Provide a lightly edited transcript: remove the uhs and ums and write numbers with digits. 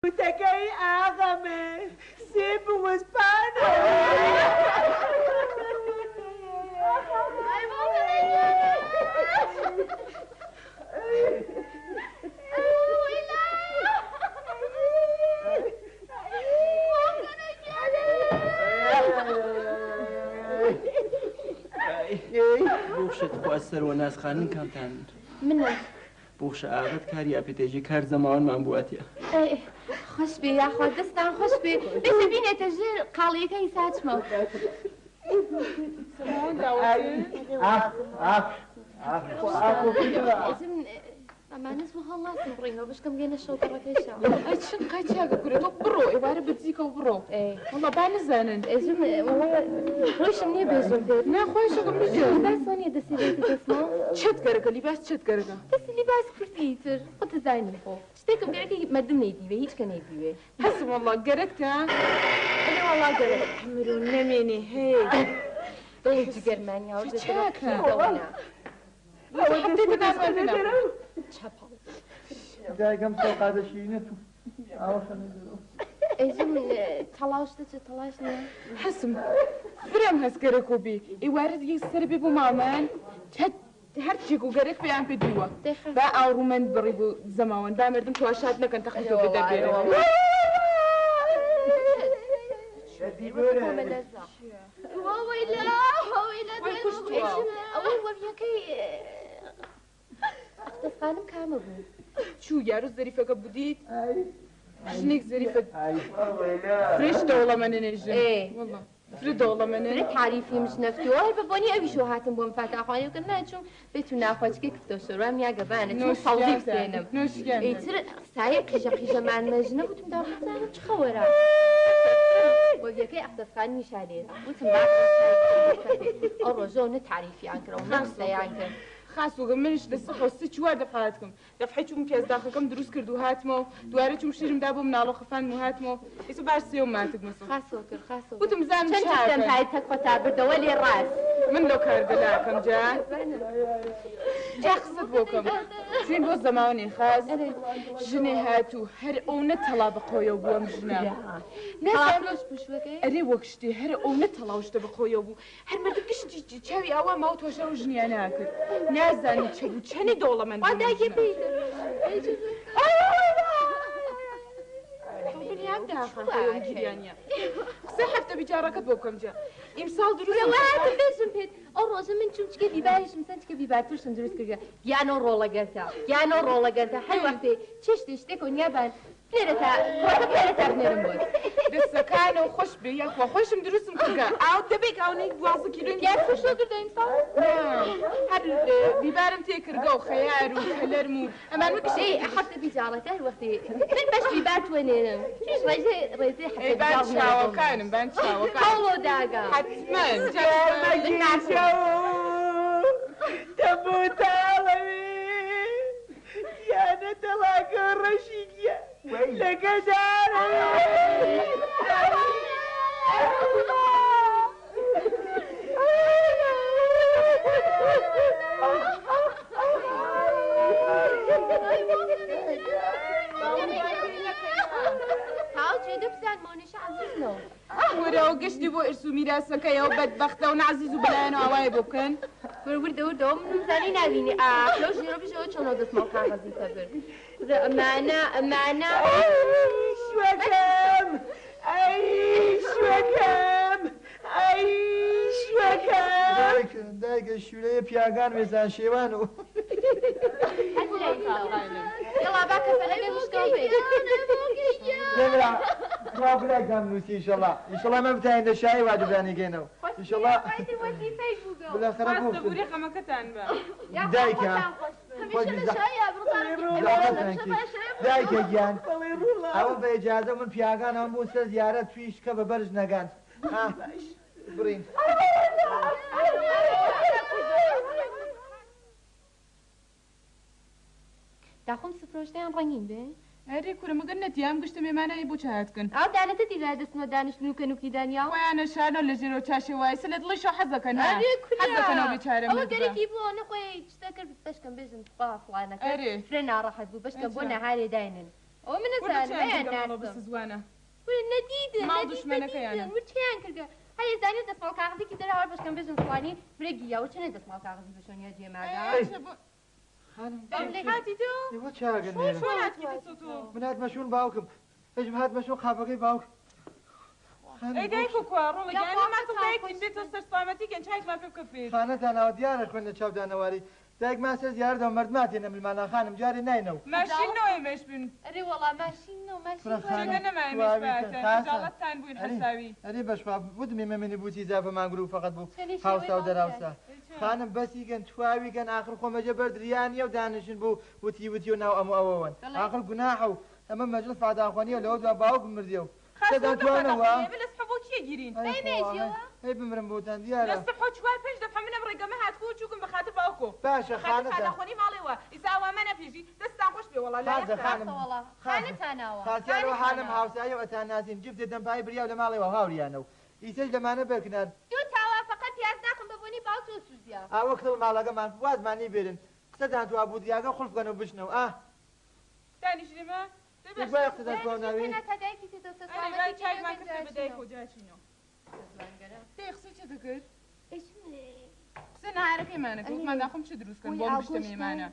وتەکەی ئاغەمێ سێ بووز پانە. بوخشە تخوا سەروە نازخانم کامتان؟ منە. بوخشە ئاغەت کاری ئاپێتێژی کار زەماوەنمان بوواتە. خۆش بێ یاخوا دەستان خۆش بێ بێتە بینێتە ژێر قاڵیەکەی ساچمەوە. ئەمانە زوو هەڵناسم بڕینەوە بشکەم گەنە شەوکەڕەکەیشەوە. ئەی چن قای چاکە کورە تۆ بڕۆ ئێوارە بەدزیکەوە بڕۆ. وەڵا با نزانن. ئێژم وەڵا خۆشم نییە بێژم پێت. نا خۆشەکەم بژێ. لیباس وانیە دەستی بێتە دەستمەوە؟ چت گەرەکە لیباس چت گەرەکە؟ دەستی لیباس کوردی تر خۆت دەزانی خۆ. شتێکم گەرەکە مەردم نەیدیوێ هیچ کە نەیدیوێ. هەسم وەڵا گەرەکتە؟ ئەرێ وەڵا گەرەک. مرۆ نەمێنێ هەی. دڵی جگەرمانی هاوردە چاکە. چەپەڵ. دایکم سەوقاتە شیرینە تو ئاوە خەنە دەرەوە. ئێژم تەڵاش دەچێت تەڵاش نییە؟ هەسم فرەم هەست گەرەک و بی ئێوارە یەک سەر بێ بۆ ماڵمان هەرچێک و گەرەک پێیان پێ دیوە با ئاوڕومەند بڕی بۆ زەماوەند با مردم تواشات نەکەن تەخت تۆ بێ دەربێنن. وەوەیلا وەوەیلا ئەوە وەڤیەکەی ئەختەسخانم کامە بوو؟ چوو یارو زەریفەکە بودیت ژنێک زەریفە فرێش دەوڵەمەنە ژن والله فرە دەوڵەمەنە. فرە تعریفیم ژنەفتووە هەر بە بۆنی ئەویشەوە هاتم بۆم فاتاخوانی وکرد ناچوم بێت و ناخۆچکەی کفتە شۆروام یاگەبانە چوم سەڵدی بسێنم. ئیتر سایە قیژە قیژەمان مەژنە وتم دا بزانم چ خەوەرە. وەڤیەکەی ئەختەسخان نیشانێرە وتم با ئەو ڕۆژەوە نە تعریفیان کرد و نە قسەیان کرد. خاس وگە منش لە سەحۆ سێ چوار دەفعە هاتکم دەفعەی چوم پیازداخەکەم دروست کرد و هاتمەوە دوارە چوم شیرم دا بۆ مناڵۆ خەفاندم و هاتمەوە ئیسە باش سێوم ماتک مەسە. خاسەوە کرد خاسەوە. وتم زانم چەند چاکە. چشتم پای تەک خۆتا بردەوە لێ ڕاست. من لەو کار گەلاکەم جا. جا قسەت بۆ کەم چوین بۆ زەماوەنێ خاس ژنێ هات و هەر ئەو نە تەڵا بە خۆیەوە بوو ئەم ژنە. نازانم پشوەکەی؟ ئەرێ وەک شتێ هەر ئەو نە تەڵا و شتە بە خۆیەوە بوو هەر مردم گشتی چاوی ئاوا ماو تۆشە و ژنیان ناکرد نازانی چە بوو چەنی دەوڵەمەند وا دایکێ پێی دڵنیام داخان خۆیەوە گیریانە قسە هەفتە بیجارەکەت بۆ بکەم جا ئیمساڵ دروست واتم بێژم پێت ئەو ڕۆژە من چوم چکە بیباریشم سەن چکە بیبار ترشم دروست کردگە گیانۆ ڕۆڵەگەرتە گیانۆ ڕۆڵەگەرتە هەر وەختێ چێشتێ شتێک و نیابان بنێرە تا کوڕەکە بنێرە تا بنێرم بۆت. دەستەکانەوە خۆش بێ یاخوا خۆشم دروستم کردگە ئاو دەبێک ئەوەی 12 کیلۆی پیاز ترشۆ کردە ئیمساڵ؟ نا هەر بیبارم تێ کردگە و خەیار و کەلەرم و ئەمان وەک ئێ هەفتە بیجاڵەکە هەر وەختێ من بەش بیبار توە نێرم چیش ڕێزێ ڕێزێ هەفتە ئەی بان بیجاڵ بنێرە بۆ من. چاوەکانم بان چاوەکانم هەوڵۆ داگا. حەتمەن تەبوو تاڵەوێ گیانە تەڵاکە ڕەشی گیان لەگە دارە. هاو جێدە بزان مۆنیشە عەزیزنەوە. وەرەوە گشتی بۆ ئرس و میراسەکەیەوە بەدبەختە و نەعزیز و بەلایەنەوە ئاوایە بۆ بکەن. وردە وردەوە منم زانی نابینی ئاخ لەو ژێرە بژەوە چۆنەوە دەستمەوە کاغەزی تەبرد. کورە ئەمانە ئەمانە. ئەی شوەکەم ئەی شوەکەم ئەی شوەکەم. دایکە شوورەیە پیاگان وێزان شێوان و یەڵا با کەفەنەکە وشکەوە بێ. دەمرا خوا برایتان نووسی ئینشەڵا ئینشەڵا من بتاین لە شای واجبرانیگەینەوە ئینشەڵا بالاخرە خواستە بوو بوری خەمەکەتان بە. دایکە دایکە گیان ئەوە بە ئیجازە من پیاگان هەم بوو سەر زیارەت تویش کە بە بەرز نەگان بڕین. داخۆم سفرۆشتیان ڕەنگین بێ؟ ئەرێ کورە مەگەر نەتیام گشتە مێمانانی بۆ چ هاتکن؟ ئەو دانەتە دیلا دەستمە دانیشتن و کەنوکی دانیا؟ خۆیانە شانەوە لە ژێرەوە چاشێ وایسە لە دڵیشەوە حەزەکەن ها؟ ئەرێ کورە حەزەکەنەوە بێچارە ئەوە مردبە. گەرەکی بوو نەخۆی شتە کرد بەشکەم بێژم خوا فڵانەکە ئەرێ. فرە ناڕەحەت بوو بەشکەم بۆ ئەجا. نەهارێ داینن. ئەوە من وردە نەزانم چیان ئەیان کردگە ماڵەوە ناسم. بەسە زوانە. وەرە نەدیدن ماڵ نەدید دشمەنەکەیانە. نەدیدن ور چیان کردگە هەر زانی دەسماڵ کاغذی دەراوە بەشکەم بێژن فڵانی فرە گیا و چەنە دەسماڵ کاغذی بەشۆنیا جێ ماگا. خانم هاتی تۆ؟ ئێوە چاگەن لێرە؟ چۆن هاتکیتە تۆ تۆ؟ من هاتمە شوون باوکم ئەژم هاتمە شوون قاپەکەی باوک. خانم ئەی دایک و کوا ڕۆڵە یا گیانی خوا ماتڵ خەتا دایکتین خۆش بێتەوە سەر سڵامەتی گەن چایکمان پێ بکە فێر. خانەتانەوە دیارە خوێن لە چاودانەواری دایک ما سەر زیارەتەوە مەردماتێنە ملمانە خانم جارێ ناینەوە. ماشین نۆ ئێمەش بن. ئەرێ وەڵا ماشین نۆ ماشین فرە خانم. جێگە نەما ئێمەش تواوی باتە. خاسە. خجاڵەتتان بووین ئەرێ حەساوی. ئەرێ بەشخوا وتم ئێمە منی بوچی زافەمان گروو فەقەت بوو چەنی شێوەی هاوسا و ماڵ دەراوسا. خانم بەسی گەن تواوی گەن ئاخر خۆمەجە بەردریانیە و دانیشن بوو وتی وتی و ناو ئەم و ئەوەوەن. بەڵێ. ئاخر گوناحە و ئەمە مەجلس فاداخوانیە لەوە دوا باوکم مردیە و خاس سەدان توانەوە. ئێمە لە سحبۆ کێ گیرین؟ ئەی مێژیەوە؟ ئەی بمرم بۆتان لە دیارە. سبحۆ چوار پێنج دەفعە منم ڕێگەمە هاتکو و چووکم بە خاتر باوکۆ. باشە خاتر خانەتان. فاداخوانی ماڵێوە ئیسا ئەوامە نەپێژی دەستان خۆش بێ وەڵا خازە لایەقتان. خانم. وەڵا خانەتانەوە. خاسیارەوە حالم هاوسایە و ئەتان ناسین جفتێ دەمپایی بریاو لە ماڵێوە هاوریانە و ئیسەش لەمانە بەرکنار دوو تاوا فەقەت پیاز ناخم بە بۆنی باوک تۆ سوزیا. ئاوە کڵ ماڵەکەمان وازمانی بێرن قسەتان توا بوو دریاگە خوڵ بکەن و بچنەوە ئا دانیشتیمە؟ دوای قسەتان توا ناوی تا دایکی تێتەوە سەر ئەرێ سڵامەتی بای چایکمان گەن کرد بە دایک جاچینەوە. و جاچینەوە. زوانگەرە. دەی قسەی چێ دەکرد؟ ئێش قسە نهارەکەیمانە کە وتمان داخۆم چ دروست کەن وەی بۆم بشتە ئاگۆشتان. مێمانە.